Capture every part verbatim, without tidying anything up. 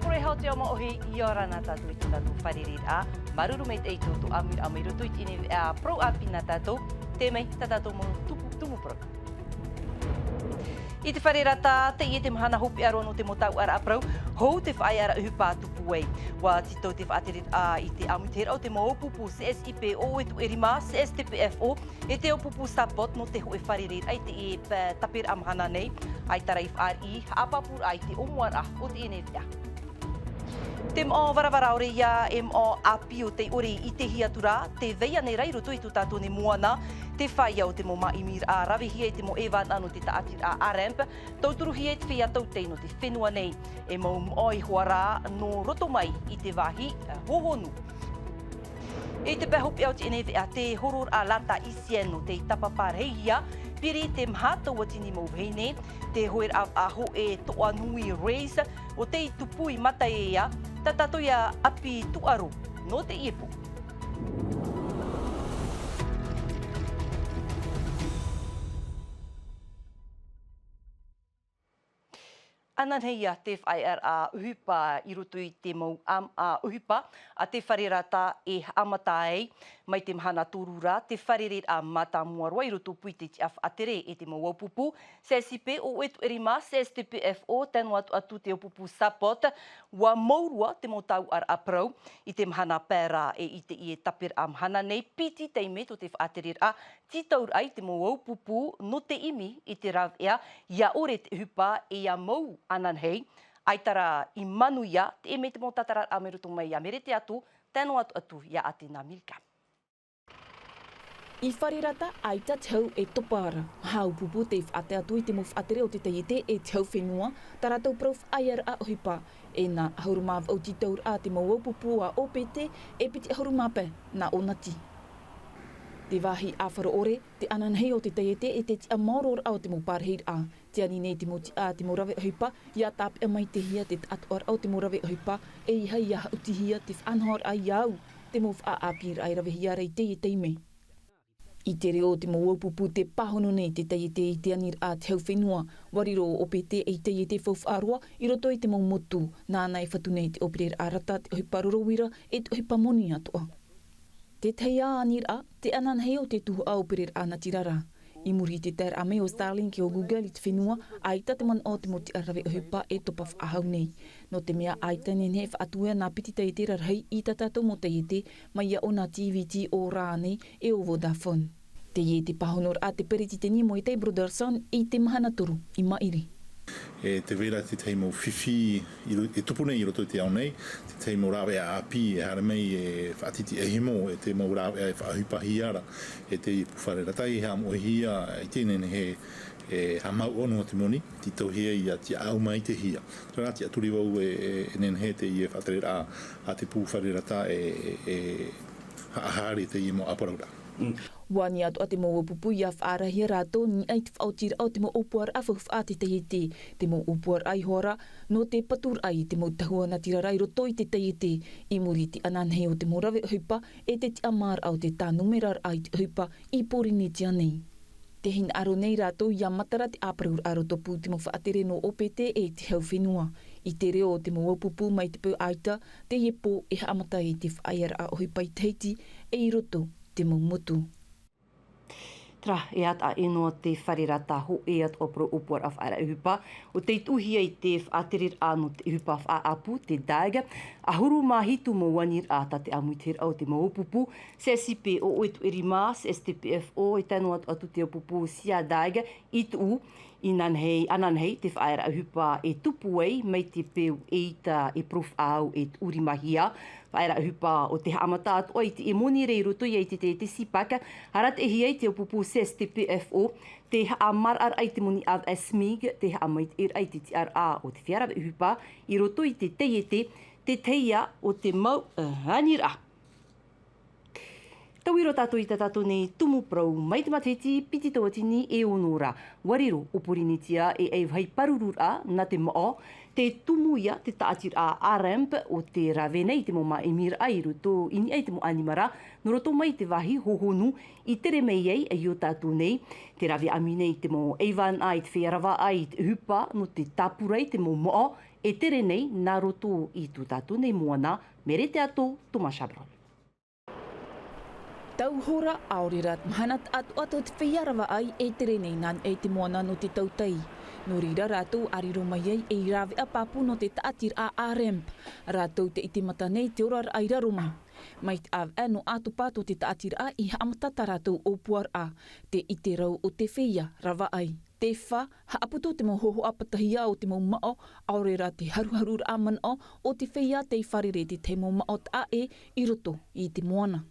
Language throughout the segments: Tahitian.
Kore hau te ao māʻohi, ʻia ora na tātou i tō tātou fārereiraʻa. Māuruuru maitaʻi i tō ʻoe ʻāmuiraʻa mai roto i teie nei veʻa parau ʻāpī nā tātou. Tē mai tā tātou mau tumu, tumu parau. I te fare rata, teie te mahana hopeʻa roa nō te mau taoʻa parau, hou te faʻaearaʻa ʻohipa tupu ai. ʻUa tītau te faʻatereraʻa i te ʻāmuitahiraʻa o te mau pupu C S I P O E tuʻerima, C S T P F O, e te mau pupu SAPOT nō te hōʻē fārereiraʻa i teie pa-, taperaʻa mahana nei, ʻaita rā i fāriʻi, haʻapāpūraʻa i te ʻōmuaraʻa o teie nei veʻa. Te moʻo varavara ʻore ïa, e moʻo ʻāpī o tei ʻore i ʻitehia atu ra, tē vai nei rā i roto i tō tātou nei moana, te feiā o te mau māʻimiraʻa ravehia i te mau ʻēvana nō te tāʻatiraʻa ʻĀramp, tauturuhia i te feiā tautai nō te fenua nei, e mau moʻo iho ā rā nō roto mai i te vāhi, eh, hōhonu. I te pae hopeʻa o teie nei veʻa, te hororaʻa Lata Isieno tei tāpapa rahi ïa, piri te maha tauatini mau vahine, te hōʻēraʻa faʻahōʻē toʻa nui Race, ʻo tei tupu i Mataea, tā tātou ïa ʻāpī tūʻaro nō teie pō. Ananahi ïa te faʻaearaʻa ʻohipa i roto i te mau ʻāmaʻa ʻohipa a te fare rata e haʻamata ai. Mai te mahana toru ra, te fārereiraʻa mātāmua roa i rotopū i te tiʻa faʻatere e te mau pupu, C S I P O E tuʻerima, C S T P F O, tae noa atu, atu te pupu SAPOT, ʻua mau roa te mau taoʻa parau i te mahana pae ra e i teie taperaʻa mahana nei, piti taime tō te faʻatereraʻa, tītauraʻa i te mau pupu nō te ʻimi i te rāveʻa, ʻia ʻore te ʻohipa e ʻia mau ananahi, ʻaita rā i manuia, teie te mau tātararaʻa mai roto mai iā Merete Atu, tae noa atu, atu iā Atena Mirika. I fare rata, ʻaita te hau e topa ra. Hau pupu tei faʻatae atu i te mau faʻatere o te taiete e te hau fenua, tā rātou parau faʻaearaʻa ʻohipa. E nā ʻahuru mā vaʻu tītauraʻa te mau pupu a O P T, e piti ʻahuru mā pae nā ʻōna tī. Te vāhi ʻāfaro ʻore, te ananahi o te taiete e te tiʻa maororaʻa o te mau parahiraʻa. Tē ani nei te mau tiʻa, te mau rave ʻohipa, ʻia tāpeʻa maitaʻihia te taʻatoʻaraʻa o te mau rave ʻohipa, ʻeiaha ʻia haʻutihia te faʻanahoraʻa iāʻu, te mau faʻaʻāpīraʻa e ravehia ra i teie taime. I te reo o te mau pupu, tē pāhono nei te taiete i te aniraʻa a te hau fenua, ʻua riro ʻo O P T ei taiete faufaʻa roa i roto i te mau motu, nāna e fatu nei te ʻōpereraʻa rata, te ʻohipa roro uira, e te ʻohipa moni atoʻa. Te tahi aniraʻa, te ananahi o te tuhaʻa ʻōpereraʻa natirara. I muri i te taeraʻa mai o Starlink e o Google i te fenua, ʻaita te manaʻo o te mau tiʻa rave ʻohipa e topa faʻahou nei. Nō te mea ʻaita e nehenehe e faʻatuea nā piti taiete rarahi i tā tātou mau taiete, mai iā ʻōna tī viti ʻo rānei e o Vodafone. Teie te pāhonoraʻa a te peretiteni Moetai Brotherson i te mahana toru i maʻiri. E tē vai ra te tahi mau fifi i ro-, e tupu nei i roto i te ao nei, te tahi mau rāveʻa ʻāpī e haere mai e faʻatitiʻahia e te mau rāveʻa e faʻaʻohipahia ra e te pupu fare rata, e haʻamoʻehia i teie nei e, e haʻamau ʻōna te moni, tītauhia ʻia tiʻa ʻaumāitehia. Terā, tiʻaturi vau e, e, e nehenehe teie faʻatereraʻa a te pupu fare rata e, e, e haʻahaere i teie mau ʻāparauraʻa. ʻUa ani atoʻa te mau pupu ʻia faʻaarahia rātou, i niʻa i te faʻaotiraʻa o te mau ʻōpuaraʻa faufaʻa a te taiete, te mau ʻōpuaraʻa iho ā ra, nō te paturaʻa i te mau tahua natirara i roto i te taiete, i muri i te ananahi o te mau rave ʻohipa, e te tiʻamāraʻa o te tānumeraraʻa i te ʻohipa i Pōrīnetia nei. Tē hinaʻaro nei rātou ʻia matara te ʻāparauraʻa rotopū te mau faʻatere nō O P T e te hau fenua. I te reo o te mau pupu mai te peu ʻaita, teie pō e haʻamata ai te faʻaearaʻa ʻohipa i Tahiti, e i roto te mau motu. Terā, e ata e noa te fare rata hōʻē atu ʻōpuaraʻa faʻaearaʻa ʻohipa, ʻo tei tuʻuhia i te faʻatereraʻa nō te ʻohipa faʻaʻapu, te DAG, ʻahuru mā hitu mau aniraʻa tā te ʻāmuitahiraʻa o te mau pupu, C S I P O E tuʻerima, C S T P F O, e tae noa atu, atu te pupu Sea DAG, i tuʻu, inanahi, ananahi, te faʻaearaʻa ʻohipa e tupu ai, mai te peu ʻeita e parau faʻahou e tuʻurimahia, faʻaearaʻa ʻohipa ʻo te haʻamata atoʻa i te moni ra i roto ia i te, te, te CPAC, arataʻihia i te pupu C S T P F O, te haʻamaraʻaraʻa i te moni ʻāvaʻe SMIG, te haʻamaitaʻiraʻa i te tiʻaraʻa o te feiā rave ʻohipa, i roto i te taiete, te tahi ïa o te mau, eh, aniraʻa. Tauiro tātou i tā tātou nei tumu parau mai te matahiti piti tauatini e ono ra. ʻUa riro ʻo Pōrīnetia e ʻai vāhi pārururaʻa nā te moʻo, tē tumu ïa te tāʻatiraʻa ʻĀramp ʻo tē rave nei i te mau māʻimiraʻa i roto i niʻa i te mau ʻanimara, nō roto mai i te vāhi hōhonu i tere mai ai i ō tātou nei. Tē rave ʻāmui nei i te mau ʻaivānaʻa i te feiā ravaʻai i te ʻohipa nō te tāpura i te mau moʻo, E tere nei nā roto i tō tātou nei moana, Mere Te Ato, Thomas Chabrol. Tau hora, ʻaore rā mahana taʻatoʻa tō te feiā ravaʻai e tere nei nā niʻa i te moana nō te tautai. Nō reira rātou a riro mai ai ei rāveʻa pāpū nō te taʻatiraʻa a REMP. Rātou tē ʻite mata nei te oraraʻa i raro mai. Mai te ʻāvaʻe nō ʻĀtopa tō te taʻatiraʻa i haʻamata tā rātou ʻōpuaraʻa, te ʻite rau o te feiā ravaʻai. Te fā, haʻaputu te mau hōhoʻa patahia o te mau maʻo, ʻaore rā te haruharuraʻa manaʻo o te feiā tei fārerei i te tahi mau maʻo taʻa ʻē i roto i te moana.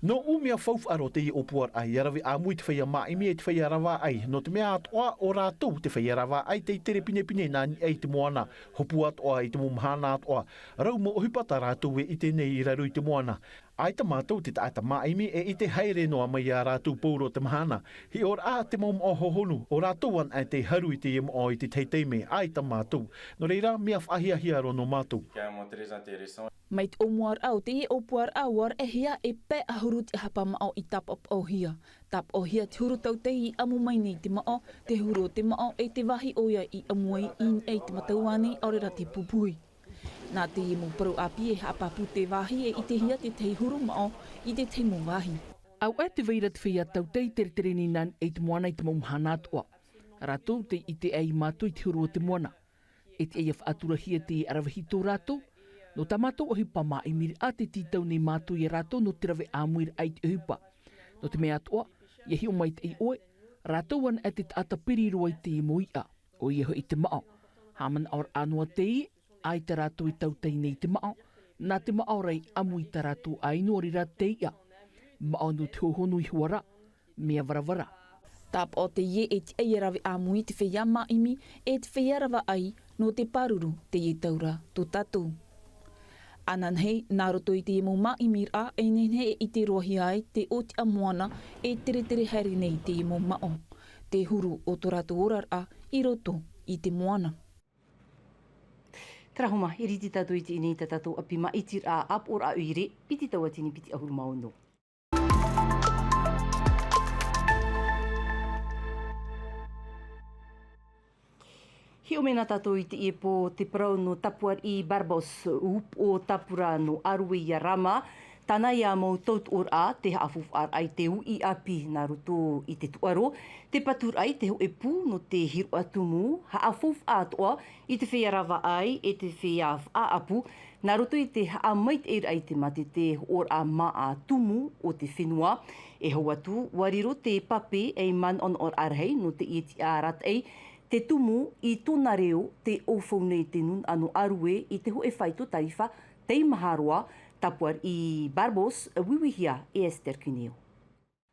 Nō ʻū mea faufaʻa roa teie ʻōpuaraʻa, ʻia rave ʻāmui te feiā māʻimi e te feiā ravaʻai, nō te mea atoʻa ʻo rātou te feiā ravaʻai tei tere pinepine nā niʻa i te moana, hopu atoʻa i te mau mahana atoʻa, rau mau ʻohipa tā rātou e ʻite nei i raro i te moana. ʻAita mātou te taʻata māʻimi e ʻite haere noa mai iā rātou pauroa te mahana. Hiʻoraʻa te mau maʻo hohonu, ʻo rātou anaʻe tei haru i teie maʻo i te tahi taime, ʻaita mātou. Nō reira, mea faʻahiahia roa nō mātou. Mai te ʻōmuaraʻa o teie ʻōpuaraʻa, ʻua raʻehia e pae ʻahuru te ʻahapa maʻo i tāpaʻopaʻohia. Tāpaʻohia te huru tautai i ʻamu mai nei te maʻo, te huru o te maʻo e te vāhi ʻoia i ʻamu ai i niʻa i te matau ānei ʻaore rā te pupuhi. Nā teie mau parau ʻāpī e haʻapāpū te vāhi e ʻitehia te tahi huru maʻo i te tahi mau vāhi. Auaʻe tē vai ra te feiā tautai teretere nei nā niʻa i te moana i te mau mahana atoʻa. Rātou tei ʻite ai mātou i te huru o te moana. E tiʻa ʻia faʻaturahia teie ʻaravihi tō rātou. Nō tā mātou ʻohipa māʻimiraʻa tē tītau nei mātou iā rātou nō te rave ʻāmuiraʻa i te ʻohipa. Nō te mea atoʻa, ʻia hiʻo maitaʻi ʻoe, rātou anaʻe te taʻata piri roa i teie mau iʻa, ʻoia hoʻi te maʻo. Haʻamanaʻoraʻa noa teie, ʻaita rātou e tautai nei i te maʻo, nā te maʻo rā i ʻamu i tā rātou ʻāinu, ʻaore rā te iʻa. Maʻo nō te hohonu iho ā rā, mea varavara. Tāpaʻo teie e tiʻa ʻia rave ʻāmui te feiā māʻimi e te feiā ravaʻai nō te pāruru teie tau ra tō tātou. Ananahi, nā roto i teie mau māʻimiraʻa, e nehenehe e ʻite roahia ai te ʻōtiʻa moana e teretere haere nei i teie mau maʻo. Te huru o tō rātou oraraʻa i roto i te moana. Terā hoʻi, e ʻiriti tātou i teie nei i tā tātou ʻāpī māʻitiraʻa ʻāpoʻoraʻa ʻoire, piti tauatini piti ʻahuru mā ono. Hiʻo mai na tātou i teie pō, te parau nō Tapuariʻi Barbos, upoʻo tāpura nō Arue iā Rama, tāna ïa mau tautoʻoraʻa, te haʻafaufaʻaraʻa i te uʻi ʻāpī nā roto i te tūʻaro, te paturaʻa i te hōʻē pū nō te hiroʻa tumu, haʻafaufaʻa atoʻa i te feiā ravaʻai e te feiā faʻaʻapu, nā roto i te haʻamaitaʻiraʻa i te mātete, hoʻoraʻa māʻa tumu o te fenua. E hau atu, ʻua riro te pape ei manaʻonaʻoraʻa rahi nō teie tiʻa arataʻi, te tumu i tōna reo, tē ʻaufau nei te nūnaʻa nō Arue i te hōʻē faito tarifa teimaha roa. Tapuariʻi Barbos, uiuihia e Esther Cuneo.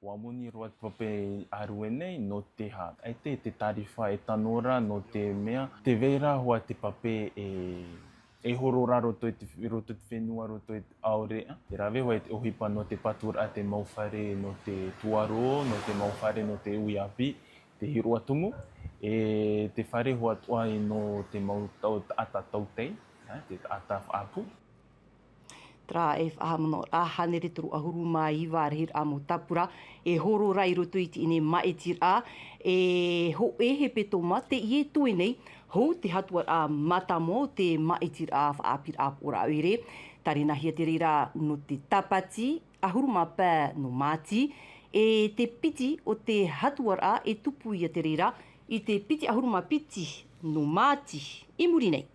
ʻUa moni roa te pape i Arue nei, nō te aha, ʻaita te tarifa e tano ra, nō te mea, tē vai ra hoʻi te pape e, e horo ra roto i te, roto i te fenua, roto i te ʻaore, e rave hoʻi te ʻohipa nō te paturaʻa te mau fare nō te tūʻaro, nō te mau fare nō te uʻi ʻāpī, te hiroʻa tumu, e te fare hoʻi atoʻa nō te mau tau, taʻata tautai, e, te taʻata faʻaʻapu. Terā e faʻahaʻamanaʻoraʻa hānere toru ʻahuru mā iva rahiraʻa mau tāpura e horo ra i roto i teie nei māʻitiraʻa. E hōʻē hepetoma teie e toe nei, hou te hatuaraʻa mātāmua o te māʻitiraʻa faʻaʻāpīraʻa ʻāpoʻoraʻa ʻoire. Tārenahia te reira nō te tāpati ʻahuru mā pae nō Māti, e te piti o te hatuaraʻa e tupu ïa te reira i te piti ʻahuru mā piti nō Māti i muri nei.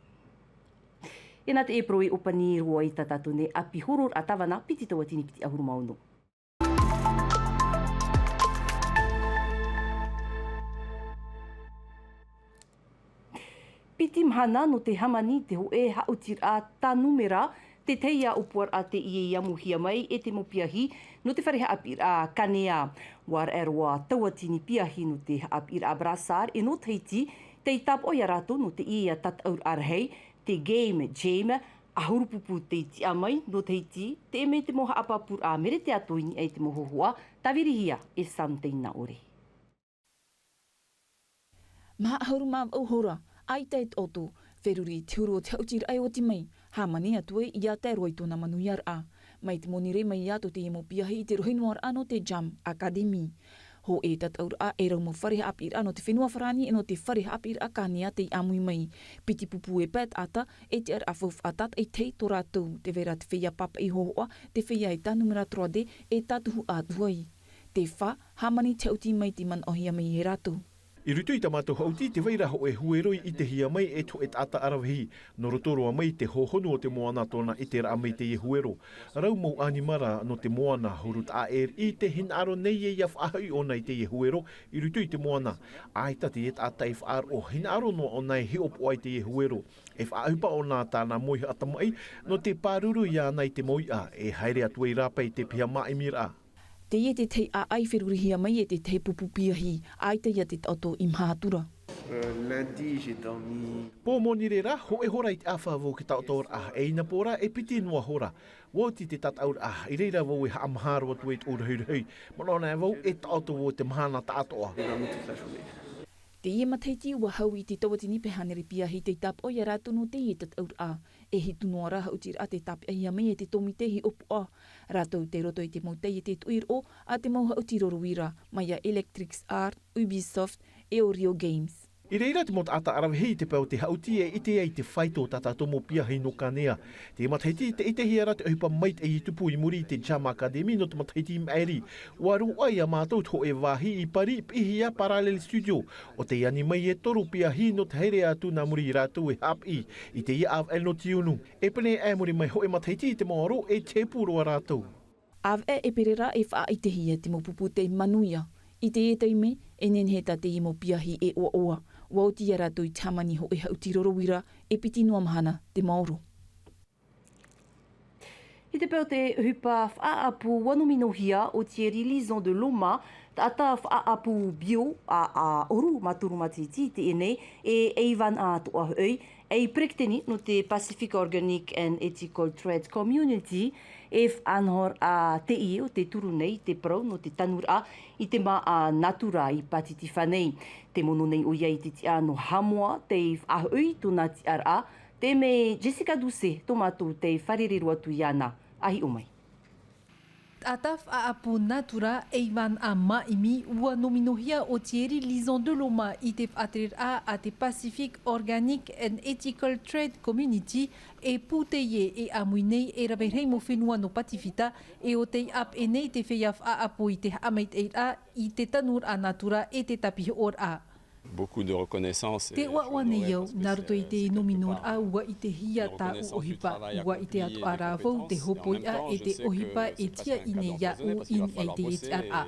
E nā teie parau e ʻōpani roa i tā tātou nei ʻāpī hororaʻa tāvana, piti tauatini piti ʻahuru mā ono. Piti mahana nō te hāmani te hōʻē haʻutiraʻa tā numera, te tahi ïa ʻōpuaraʻa teie i amuhia mai e te mau piahi nō te fare haʻapiʻiraʻa Kanea. ʻUa raʻe roa tauatini piahi nō te haʻapiʻiraʻa Brassard e nō Tahiti, tei tāpaʻo iā rātou nō teie tataʻuraʻa rahi, te Game Jam, ʻahuru pupu tei tiʻa mai nō Tahiti, teie mai te mau haʻapāpūraʻa Mere Te Ato i niʻa i te mau hōhoʻa, tāvirihia e Sam Teinaʻore. Maha ʻahuru mā vaʻu hora, ʻaita e taʻoto, feruri i te huru o te haʻutiraʻa e oti mai, hāmani atu ai ʻia tae roa i tōna manuiaraʻa. Mai te moni rē mai ā tō teie mau piahi i te rohe noa ra nō te Jam Academy. Hōʻē tataʻuraʻa e rau mau fare haʻapiʻiraʻa nō te fenua Farāni e nō te fare haʻapiʻiraʻa Kānea tei ʻāmui mai. Piti pupu e pae taʻata, e tiʻaraʻa faufaʻa tātaʻitahi tō rātou, tē vai ra te feiā pāpaʻi hōhoʻa, te feiā e tā numera trois D, e tā tuhu atu ai. Te fā, hāmani te haʻuti mai tei manaʻohia mai e rātou. I roto i tā mātou haʻuti, tē vai ra hōʻē huero i ʻitehia mai e te hōʻē taʻata ʻaravihi, nō roto roa mai te hōhonu o te moana tōna ʻiteraʻa mai teie huero. Rau mau ʻanimara nō te moana, huru taʻa ʻē riʻi tē hinaʻaro nei e ia faʻahoʻi ʻōna i teie huero i roto i te moana. ʻAita teie taʻata e faʻaroʻo, hinaʻaro noa ʻōna e hiʻopoʻa i teie huero. E faʻaʻohipa ʻōna tāna moihaʻa tamaʻi, nō te pāruru iāna i te mau iʻa, e haere atu ai rāpae i te piha māʻimiraʻa. Teie te tahi ʻāʻai ferurihia mai e te tahi pupu piahi, ʻaita ia te taʻoto i maha atura. Euh, lundi, j'ai dormi. Pō moni reira, hōʻē hora i te ʻāfa vau i te taʻotoraʻa, e inapō rā, e piti noa hora. Ua oti te tataʻuraʻa, i reira vau e haʻamāhā roa atu ai tōʻu rahirahi. Manaʻo anaʻe vau, e taʻoto vau te mahana tāʻātoʻa. J'ai dormi toute la journée. Teie matahiti ua hau i te tauatini pae hānere piahi tei tāpaʻo ia rātou nō teie tataʻuraʻa. E hitu noa rā haʻutiraʻa tē tāpeʻahia mai e te tōmite hiʻopoʻa. Rātou tei roto i te mau taiete tuʻiroʻo a te mau haʻuti roro uira, mai iā Electrix Art, Ubisoft, e ʻo Rio Games. I reira te mau taʻata ʻaravihi i te pae o te haʻuti e ʻite ai te faito o tā tātou mau piahi nō Kānea. Teie matahiti, tē ʻitehia ra te ʻohipa maitaʻi i tupu i muri i te JAM Academy nō te matahiti i maʻiri. Ua roaʻa ia mātou te hōʻē vāhi i Paris, piʻihia Parallel Studio. ʻO tei ani mai e toru piahi nō te haere atu nā muri iā rātou e haʻapiʻi i teie ʻāvaʻe nō Tiunu. E pēnei aʻe muri mai hōʻē matahiti i te maoro, e tepu roa rātou. ʻAvaʻe e pērā e faʻaʻitehia te mau pupu tei manuia. I teie taime, e nehenehe tā teie mau piahi e ʻoaʻoa. Ua oti ia rātou i te hāmani hōʻē haʻuti roro uira, e piti noa mahana te maoro. I te pae o te ʻohipa faʻaʻapu, ua nominohia ʻo Thierry Lison de Loma, taʻata faʻaʻapu bio, ʻa, ʻahuru mā toru matahiti teie nei, e Ivan atoʻa hoʻi, ei peretiteni nō te Pacific Organic and Ethical Trade Community, e faʻanahoraʻa teie ʻo tē turu nei te parau nō te tanuraʻa i te māʻa natura i Pātitifā nei. Tē mono nei ʻoia i te tiʻa nō Haʻamoa tei faʻahoʻi tōna tiʻaraʻa, te mea Jessica Doucet tō mātou tei fārerei roa atu iāna, ʻa hiʻo mai. Taʻata faʻaʻapu natura, Ivan a Maimi, ua nominohia ʻo Thierry Lison de Loma i te faʻatereraʻa a te Pacific Organic and Ethical Trade Community, e pū teie e ʻāmui nei e rave rahi mau fenua nō Patifita, e ʻo tei ʻāpeʻe nei te feiā faʻaʻapu i te haʻamaitaʻiraʻa i te tanuraʻa natura e te tāpihoʻoraʻa. Beaucoup de reconnaissance. Tē ʻoaʻoa nei au, nā roto i te nominoraʻa ua ʻitehia tāʻu ʻohipa, ua ʻite atoʻa rā vau te hōpoiʻa e te ʻohipa e tiaʻi nei iāʻu i niʻa i teie tiʻaraʻa.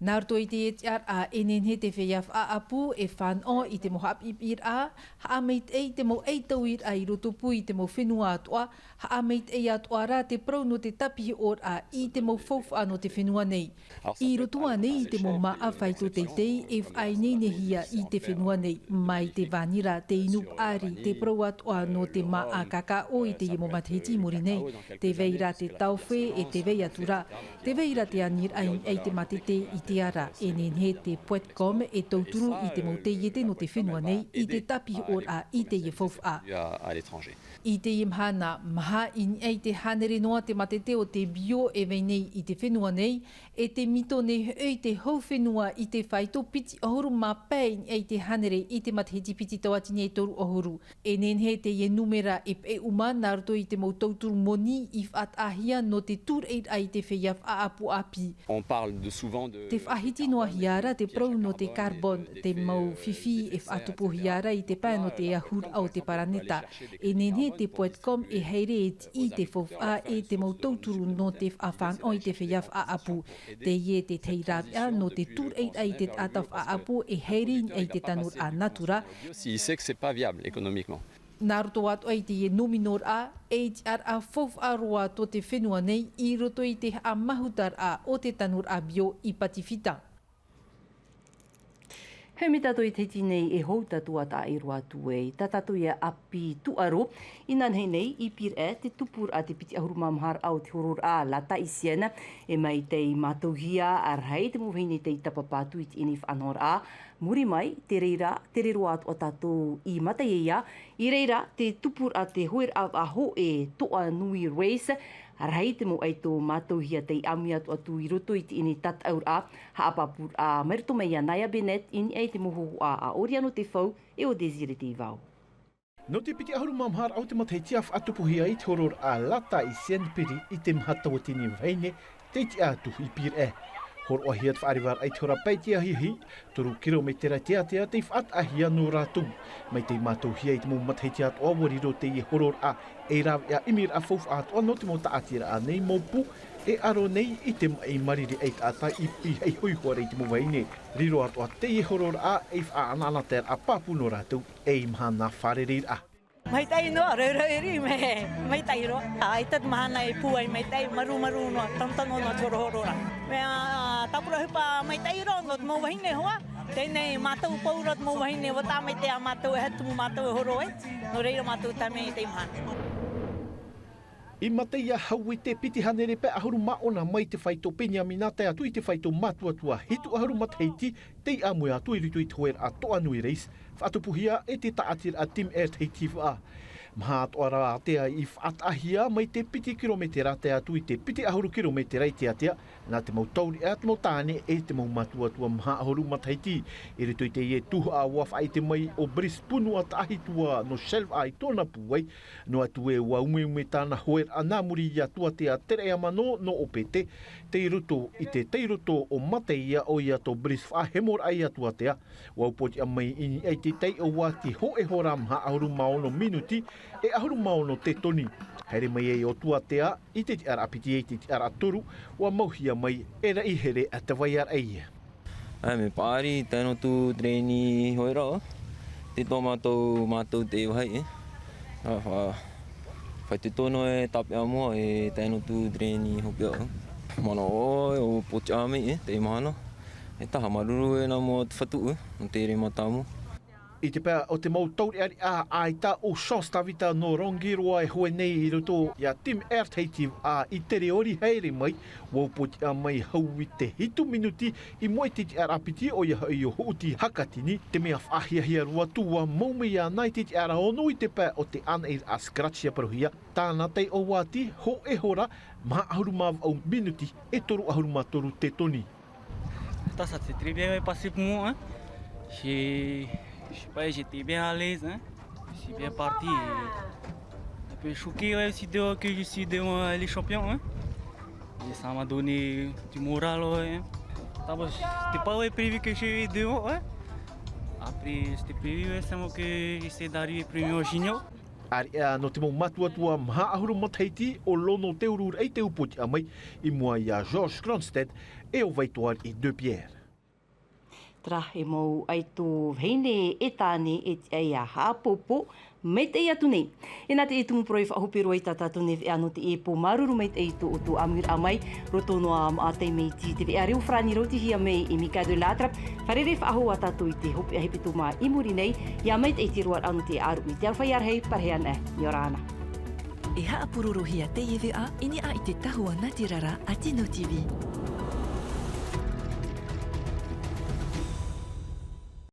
Nā roto i teie tiʻaraʻa, e nehenehe te feiā faʻaʻapu e fānaʻo i te mau haʻapiʻipiʻiraʻa, haʻamaitaʻi i te mau ʻaitauiraʻa i rotopū i te mau fenua atoʻa, haʻamaitaʻi atoʻa rā te parau nō te tāpihoʻoraʻa i te mau faufaʻa nō te fenua nei. I roto ānei i te mau māʻa faito teitei e faʻaineinehia i te fenua nei, mai te vānira, te inu paʻari, te parau atoʻa nō te māʻa kākāʻo i teie mau matahiti i muri nei, tē vai ra te taofe e tē vai atu ra, tē vai ra te aniraʻa i niʻa i te mātete i te ara, e nehenehe te Poetcom e tauturu i te mau taiete nō te fenua nei i te tāpihoʻoraʻa i teie faufaʻa. I teie mahana, maha i niʻa i te hānere noa te mātete o te bio e vai nei i te fenua nei, e te mito nei hoʻi te hau fenua i te faito piti ʻahuru mā pae i niʻa i te hānere i te matahiti piti tauatini e toru ʻahuru. E nehenehe teie numera e peʻe ʻuma nā roto i te mau tauturu moni i faʻataʻahia nō te tūraʻiraʻa i te feiā faʻaʻapu ʻāpī. On parle de souvent de. Tē faʻahiti noa hia ra te parau nō te carbone, te mau fifi e faʻatupuhia ra i te pae nō te ahuraʻa o te paraneta. E nehenehe te Poetcom e haere e tiʻi te faufaʻa e te mau tauturu nō te faʻafānaʻo i te feiā faʻaʻapu. Teie te tahi rāveʻa nō te tūraʻiraʻa i te taʻata faʻaʻapu e haere i niʻa i te tanuraʻa natura. S'il sait que c'est pas viable économiquement. Nā roto atoʻa i teie nominoraʻa, e tiʻaraʻa faufaʻa roa tō te fenua nei i roto i te haʻamahutaraʻa o te tanuraʻa bio i Patifita. He mea tātou i te hiti nei e hou tātou a taʻa e roa atu e tā tātou ia ʻāpī tūʻaro. Inanahi nei i Pīraʻe te tupuraʻa te piti ʻahuru mā maha raʻa o te hororaʻa La Tahitienne. E mai tei mātauhia a rahi te mau vahine tei tāpapa atu i teie nei faʻanahoraʻa. Muri mai, te reira, tere roa atoʻa tātou i mata ia ia. I reira, te tupuraʻa te hoeraʻa vaʻa hōʻē Toa Nui Race. Rahi te mau ʻaito mātauhia tei ʻāmui atu atu i roto i teie tataʻuraʻa, haʻapāpūraʻa mai roto mai iā Naya Bennett, i niʻa i te mau hōhoʻa a Oriano Tefau e ʻo Désiré Teivao. Nō te piti ʻahuru mā maha raʻa o te matahiti ʻa faʻatupuhia ai te hororaʻa Lata i Saint-Péry i te maha tauatini vahine tei tiʻa atu i Pīraʻe. Hōroʻahia te faʻarevaraʻa i te hora pae tiahiahi, toru kirometera teatea tei faʻataʻahia nō rātou. Mai tei mātauhia i te mau matahiti atoʻa ʻua riro teie hororaʻa ei rāveʻa ʻimiraʻa faufaʻa atoʻa nō te mau tāʻatiraʻa nei mau pū e ʻaro nei i te maʻi mariri ʻaitaʻata i, i haihoiho ra i te mau vahine. Riro atoʻa teie hororaʻa ei faʻaʻanaʻanataeraʻa pāpū nō rātou ei mahana fārereiraʻa. Maitaʻi noa, rauhuru ʻē, maitaʻi roa. ʻAita te mahana e pūai maitaʻi, marumaru noa, tanotano noa te horohororaʻa. Mea, tāpura ʻohipa maitaʻi roa nō te mau vahine hoʻi. Teie nei mātou pauroa te mau vahine, ʻua taʻa maitaʻi ā mātou, e aha te tumu mātou e horo ai. Nō reira mātou tae mai i teie mahana. I Mataia Hauite, piti hānere pae ʻahuru mā ono mai te faito Peniamina tae atu i te faito Matuatua hitu ʻahuru matahiti, tei ʻāmui atu i roto i te hoeraʻa Toʻanui Race, faʻatupuhia e te tāʻatiraʻa Team Air Tahiti vaʻa. Maha atoʻa rā ātea i faʻataʻahia mai te piti kirometera tae atu i te piti ʻahuru kirometera i teatea, nā te mau taureʻa, te mau tāne e te mau Matuatua maha ʻahuru matahiti. I roto i teie tuhaʻa ʻua faʻaʻite mai ʻo Brice Punua Taʻahitua nō Shell vaʻa i tōna pūai, noa atu ē ʻua umeume tāna hoeraʻa nā muri iā Tuatea Tereʻa Mano nō ʻOpete, tei roto i te tairoto o Mataia ʻoia tō Brice faʻahemoraʻa iā Tuatea. ʻUa upoʻotiʻa mai i niʻa i te taiʻo vāti hōʻē hora maha ʻahuru mā ono minuti e ʻahuru mā ono tetoni. Haere mai ai ʻo Tuatea i te tiʻaraʻa piti e i te tiʻaraʻa toru, ʻua mauhia mai e raʻi here a te vai a raʻi. ʻAe, mea paʻari, tae noa atu te reni hoeraʻa, te toʻa mātou, mātou te vāhi, e. Ā, fa-, fai te tono e tāpeʻa mua, e tae noa atu te reni hopeʻa. Manaʻo, e, ʻua upoʻotiʻa mai, e, te mahana. E taha māuruuru e nā mua te fatu, e, nō te reni mātāmua. I te pae o te mau taureʻareʻa ʻaita, ʻo Chance Tavita nō Rangiroa e hoe nei i roto iā Team Air Tahiti vaʻa i Tereori haere mai, ʻua upoʻotiʻa mai hau i te hitu minuti i mua i te tiʻaraʻa piti ʻoia hoʻi ʻo Huʻuti Hakatini, te mea faʻahiahia roa atu ʻua mau mai iāna i te tiʻaraʻa ono i te pae o te ʻānaʻiraʻa Scratch ʻia parauhia, tāna taiʻo vāti hōʻē hora maha ʻahuru mā vaʻu minuti e toru ʻahuru mā toru tetoni. Ça, ça s'est très bien passé pour moi, hein. J'ai, je sais pas, j'étais bien à l'aise, hein. Je suis bien parti. Et un peu choqué, ouais, aussi de voir que je suis devant, euh, les champions, hein. Et ça m'a donné du moral, ouais, hein. D'abord, c'était pas, ouais, prévu que je vais devant, ouais. Après, c'était prévu, ouais, seulement que j'essaie d'arriver premier au junior. Ariʻa nō te mau Matuatua maha ʻahuru matahiti ʻo Lono Teururaʻi tei upoʻotiʻa mai i mua iā Georges Kronstedt e ʻo Vaitoariʻi De Pierre. Terā e mau ʻaito vahine e tāne e tiʻa ia haʻapōpō maitaʻi atu nei. E nā te tumu parau e faʻahope roa i tā tātou nei veʻa nō teie pō, māuruuru maitaʻi i tō ʻoutou ʻāmuiraʻa mai. Roto noa mā te mea iti te veʻa reo farāni rautihia mai e Mika de Lattre. Fārerei faʻahou ā tātou i te hopeʻa hepetoma i muri nei, ʻia maitaʻi te roaraʻa nō te ʻāruʻi, te aroha ʻia rahi, parahia ana, ʻia ora na. E haʻapurorohia teie veʻa i niʻa i te tahua nātirara a Tino TV.